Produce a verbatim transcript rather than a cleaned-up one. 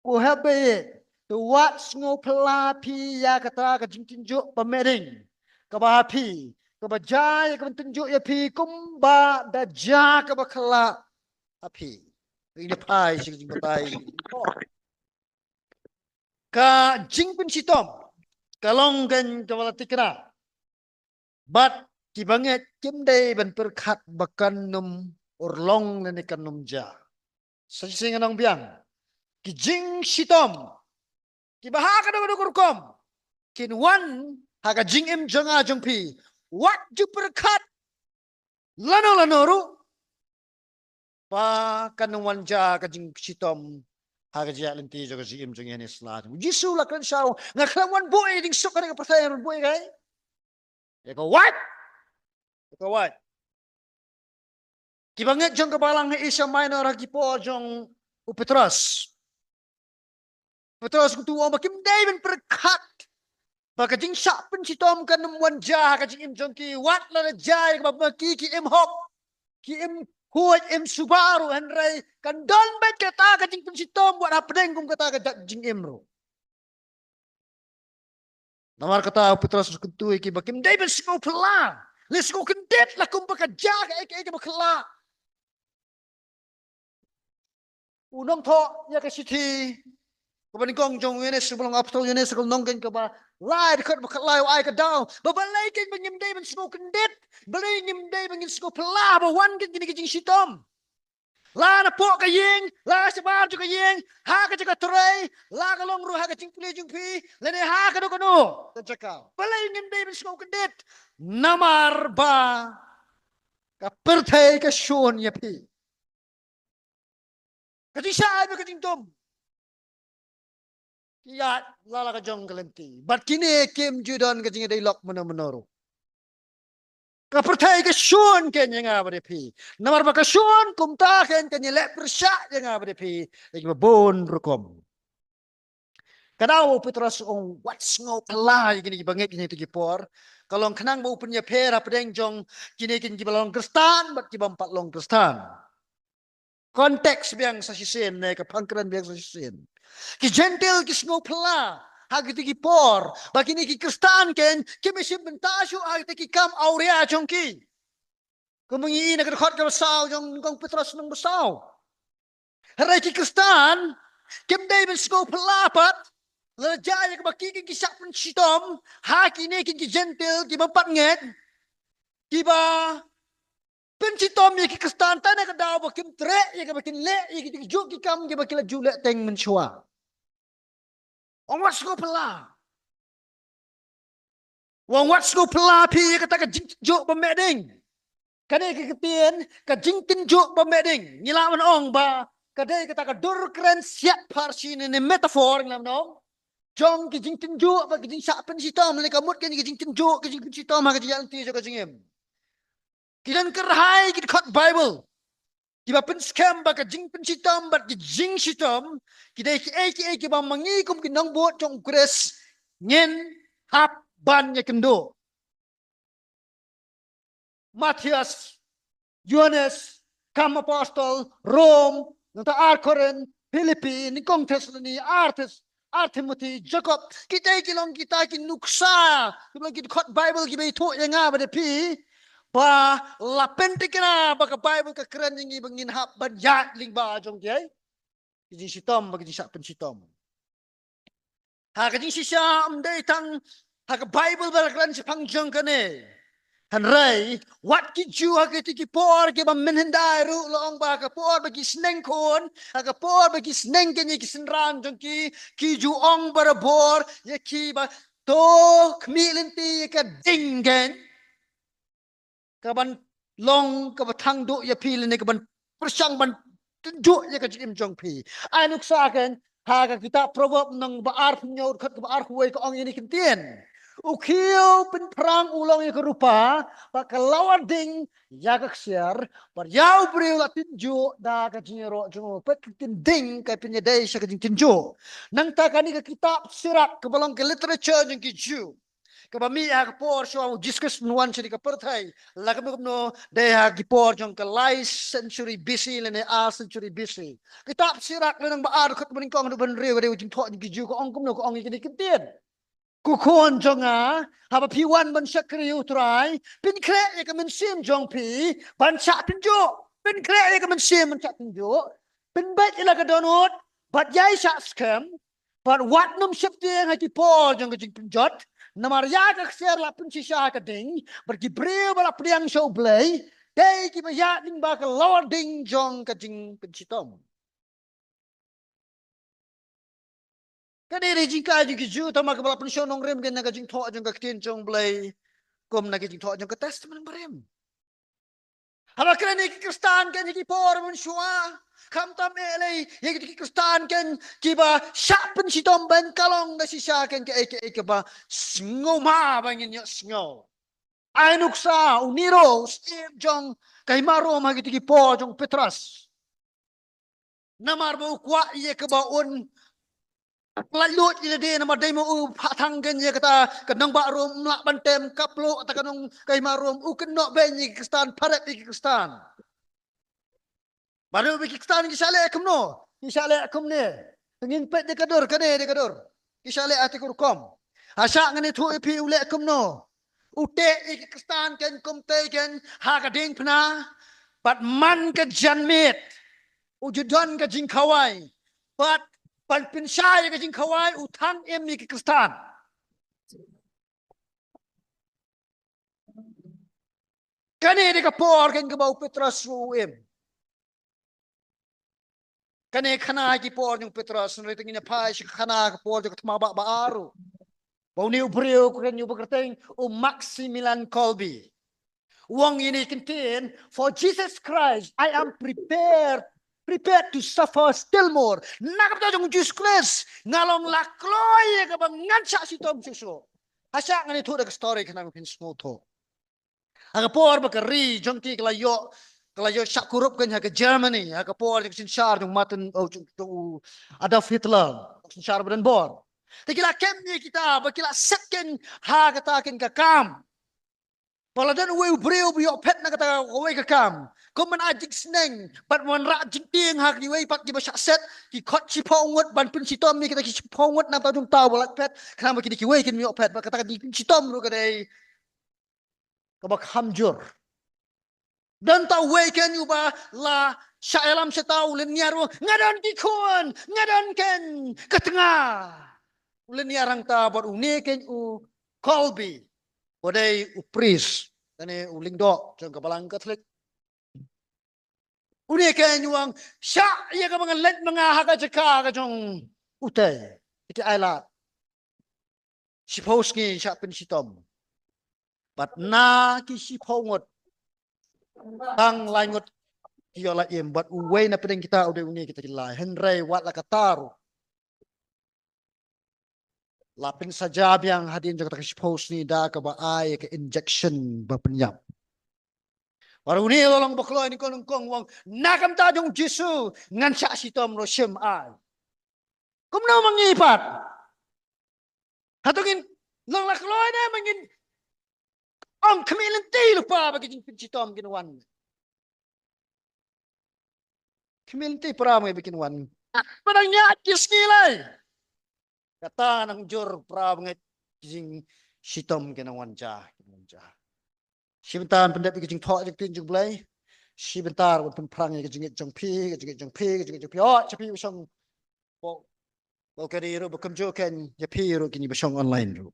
Ko hep beit, to wat sngewphylla phi ïa kata ka jingtynjuh ba meh ding kaba ha phi, kaba jia ïa ka ban tynjuh ïa phi kumba da jia kaba khyllah ha phi. Ïa phai shi jingbatai. Ka jingpynshitom ka long kan kaba la tikna. Bad kiba ngeit kim dei ban pyrkhat ba kan nym urlong lane kan nym jia. Sa shisien nga ong biang, ki jingshitom kiba ha kano kano ka rukom kin wan ha ka jingim jong nga jong phi. Wat ju pyrkhat lano lano ruh ba kan nym wan jia ka jingshitom ha ka jingïaid lynti jong ka jingim jong ngi ha kane ka sla. U Jisu u la kren shaw, nga khlem wan buh ïa ka jingsuk ha kane ka pyrthei, wan buh ïa kaei? Ïa ka wait. Ïa ka wait. Kiba ngeit jong ka balang ha Asia Minor ha ki por jong u Petros, Petros u kyntu u ong ba kim dei ban pyrkhat ba ka jingshah pynshitom kan nym wan jia ha ka jingim jong ki. Wat la da jia ïa kaba ma ki ki im hok, ki im khuid, im suba ruh, hynrei kan don beit kata ka jingpynshitom wat hapdeng kum kata ka jingim ruh. Namar kata u Petros u kyntu ïa ki ba kim dei ban sngewphylla, lane sngewkyndit la kumba ka jia kaei kaei kaba khyllah. U nongthoh ïa ka shithi kaba nyngkong jong u Ïoannis, u ba long apostol Ïoannis, ka long kan kaba lai, dkhot ba khatlai, u ai ka daw ba balei kan ba ngim dei ban sngewkyndit, balei ngim dei ban ngin sngewphylla ba wan kan kine ki jingshitom. La napoh ka ïing, la shabar jong ka ïing, ha ka jaka trei, la ka long ruh ha ka jingpule jong phi, lane ha kano kano ka jaka. Balei ngim dei ban sngewkyndit? Namar ba ka pyrthei ka shun ïa phi. Ka jingshai bad ka jingdum ki ïaid la la ka jong ka lynti. Bad kine kim ju don ka jingïadei lok mano mano ruh. Ka pyrthei ka shun kan ïa nga bad ïa phi. Namar ba ka shun kumta kan kan ïaleh pyrshah ïa nga bad ïa phi. Ïa kiba bun rukom. Ka daw u Petros u ong wat sngewphylla ïa kine kiba ngeit kine ki por. Ka long khnang ba u pynïapher hapdeng jong kine kiba long Khristan bad kiba ym pat long Khristan. Konteks biang sa shisien ne ka phang kren biang sa shisien. Ki Jentil ki sngewphylla ha kito ki por ba kine ki Khristan kan kim shym bynta shuh ha kito ki kam awria jong ki. Kumba ngi i na ka dkhot kaba saw jong Nyngkong Petros lynnong ba saw. Hynrei ki Khristan kim dei ban sngewphylla pat lada jia ïa kaba ki ki shah pynshitom ha kine ki Jentil kiba ym pat ngeit, kiba pynshitom ïa ki Khristan tang na ka daw ba kim treh ïa kaba kin leh ïa ki juh ki kam kiba ki la ju leh teng mynshuwa. Ong wat sngewphylla. Ong wat sngewphylla phi ïa kata ka jingtynjuh ba meh ding. Kane ka ktien ka jingtynjuh ba meh ding, ngi lah ban ong ba ka dei kata ka dur kren siat pharshi ne, ne metaphor, ngi lah ban ong, jong ki jingtynjuh bad ki jingshah pynshitom, ne ka mut kane ka jingtynjuh, ka jingpynshitom ha ka jingïaid lynti jong ka jingim. Ki don kyrhai ki dkhot Baibl kiba pynskhem ba ka jingpynshitom bad ki jingshitom ki dei kiei kiei kiba ma ngi kum ki nongbud jong u Khrist ngin hap ban ïakynduh. Mathaios, Ïoannis, Kam Apostol, Rom, nangta ar Korinth, Philippi, Nyngkong Thessaloni, ar Thes-, ar Timothi, Jakob, kita ki long kita ki nuksa, ki long ki dkhot Baibl kiba ïathuh ïa nga bad ïa phi ba la pynthikna ba ka Baibl ka kren ïa ngi ba ngin hap ban ïaid lyngba jong kiei ki jingshitom bad ki jingshah pynshitom. Ha ka jingshisha ym dei tang ha ka Baibl ba la kren shaphang jong kane. Hynrei wat ki Jiw ha kito ki por kiba mynhyndai ruh la ong ba ha ka por ba ki sneng khun, ha ka por ba ki sneng kane ki synran jong ki, ki ju ong barabor ïa ki ba to khmih lynti ïa ka ding kan, ka ban long kaba thang duh ïa phi lane ka ban pyrshang ban tynjuh ïa ka jingim jong phi. Ai nuksa kan ha ka kitab Proverb lynnong ba arphew hynñiew dkhot kaba arphew wei ka ong ïa kine ki ktien. U khiew pynphrang u long ïa ka rupa, bad ka lawar ding ïa ka ksiar, bad ïa u briew la tynjuh da ka jingïaroh jong u. Peit ka ktien ding ka pynïadei sha ka jingtynjuh. Nangta kane ka kitab Sirak kaba long ka literature jong ki Jiw, kaba mih ha ka por shuwa u Jisu Khrist un wan sha kane ka pyrthei. La kumno kumno, dei ha ki por jong ka lai century B C lane ar century B C. Kitab Sirak lynnong ba ar, dkhot ba nyngkong haduh ba hynriew, ka dei u jingthoh jong ki Jiw, ka ong kumno, ka ong ïa kine ki ktien: Ko khun jong nga, haba phi wan ban shakri ïa U Trai, pynkhreh ïa ka mynsiem jong phi ban shah tynjuh. Pynkhreh ïa ka mynsiem ban shah tynjuh. Pynbeit ïa la ka dohnud bad ïai shah skhem, bad wat nym sheptieng ha ki por jong ka jingpynjot. Namar ïa ka ksiar la pynshisha ha ka ding, bad ki briew ba la pdiang sha U Blei dei kiba ïaid lyngba ka lawar ding jong ka jingpynshitom. Kane dei jingkha jong ki Jiw, tangba kaba la pynshong nongrim kein na ka jingthoh jong ka ktien jong U Blei, kum na ka jingthoh jong ka Testament Barim. Haba kren ïa ki Khristan kein ha ki por mynshuwa, khamtam eh lei ïa ki Khristan kein kiba shah pynshitom ban kyllon da shisha kein kaei kaei kaba sngewma ba ngin ïohsngew. Ai nuksa, u Nero, u syiem jong ka hima Rom ha kito ki por jong u Petros. Namar ba u kwah ïa kaba un laitluid ïa lade, namar dei ma u phah thang kein ïa kata ka nongbah Rom, um lah ban tem, ka ploh kata ka nong, ka hima Rom, u kynnoh beiñ ïa ki Khristan, pharep ïa ki Khristan. Bad u ba ki Khristan ki shah leh kumno? Ki shah leh kumne. Te ngin peit da ka dur, kane da ka dur. Ki shah leh ha kata ka rukom. Ha shah ngan ïathuh ïa phi u leh kumno. U teh ïa ki Khristan kein kumtei kein ha ka diengphna. Bad man ka janmiet, u ju don ka jingkhawai. Bad ban pynshai ïa ka jingkhawai, u thang im ïa ki Khristan. Kane dei ka por kein kaba u Petros ruh u im. Kane khana ki por jong u Petros, hynrei te ngin ïa phai sha ka khana ka por jong ka thma ba, ba ar ruh. Ba une u briew kein uba kyrteng u Maximilian Kolbe. U ong ïa kine ki ktien: "For Jesus Christ, I am prepared, prepared to suffer still more." Na ka bynta jong u Jisu Khrist, nga long la kloi ïa kaba ngan shah shitom shuh shuh. Ha shah ngan ïathuh da ka story khnang ba phin sngewthuh. Ha ka por ba ka ri jong ki ka la ïoh, ka la ïoh shah kurup kein ha ka Germany, ha ka por jong ka synshar jong Martin, oh, jong, jong u Adolf Hitler, synshar ba don bor. Te ki la kem ïa kita, ba ki la set kein ha kata kein ka kam. Ba la don uwei u briew ba ïoh phet na kata kawei ka kam. Kum ban ai jingsneng bad ban wanrah jingtieng ha kiwei pat kiba shah set, ki khot shiphew ngut ban pynshitom ïa kita ki shiphew ngut na ka bynta jong uta uba la phet, khnang ba kine kiwei kin ïoh phet, bad kata ka jingpynshitom ruh ka dei kaba kham jur. Don ta uwei kein uba la shah ïalam sha uta u lyniar, u ong, "Nga don ki khun, nga don kein ka tnga." U lyniar hangta bad une kein u Kolbe, u dei u priest, lane u lyngdoh jong ka Balang Katholik. Une kein u ong, "Shah ïa kaba ngan leit ma nga ha ka jaka ka jong utei." Ïa ki ai lad. Shiphew sngi shah pynshitom. Bad na ki shiphew ngut, tang lai ngut ki ïoh la im, bad uwei na pdeng kita u dei une kita ki lai. Hynrei wat la katta ruh, la pynsaja biang hadien jong kata ka shiphew sngi da kaba ai ka injection ba pynïap. Bad une u la long ba kloi nyngkong nyngkong, u ong, "Na ka bynta jong u Jisu ngan shah shitom ruh, shim ai." Kumno ma ngi pat? Hato ngin long la kloi ne ma ngin ong, "Khmih lynti lypa ba ki jingpynshitom kin wan"? Khmih lynti, para bangeit, ba kin wan. Ba dang ïaid ki sngi lei. Kata nang jur, para bangeit, ki jingshitom kin nang wan ja, kin wan ja. Shi bynta ban pyndep ïa ka jingthoh jong ka ktien jong U Blei. Shi bynta ruh ban pynphrang ïa ka jingngeit jong phi, ka jingngeit jong phi, ka jingngeit jong phi. Oh, jong phi ba shong, ba, ba ka ri ruh, ba kumjuh kein ïa phi ruh kine ba shong online ruh.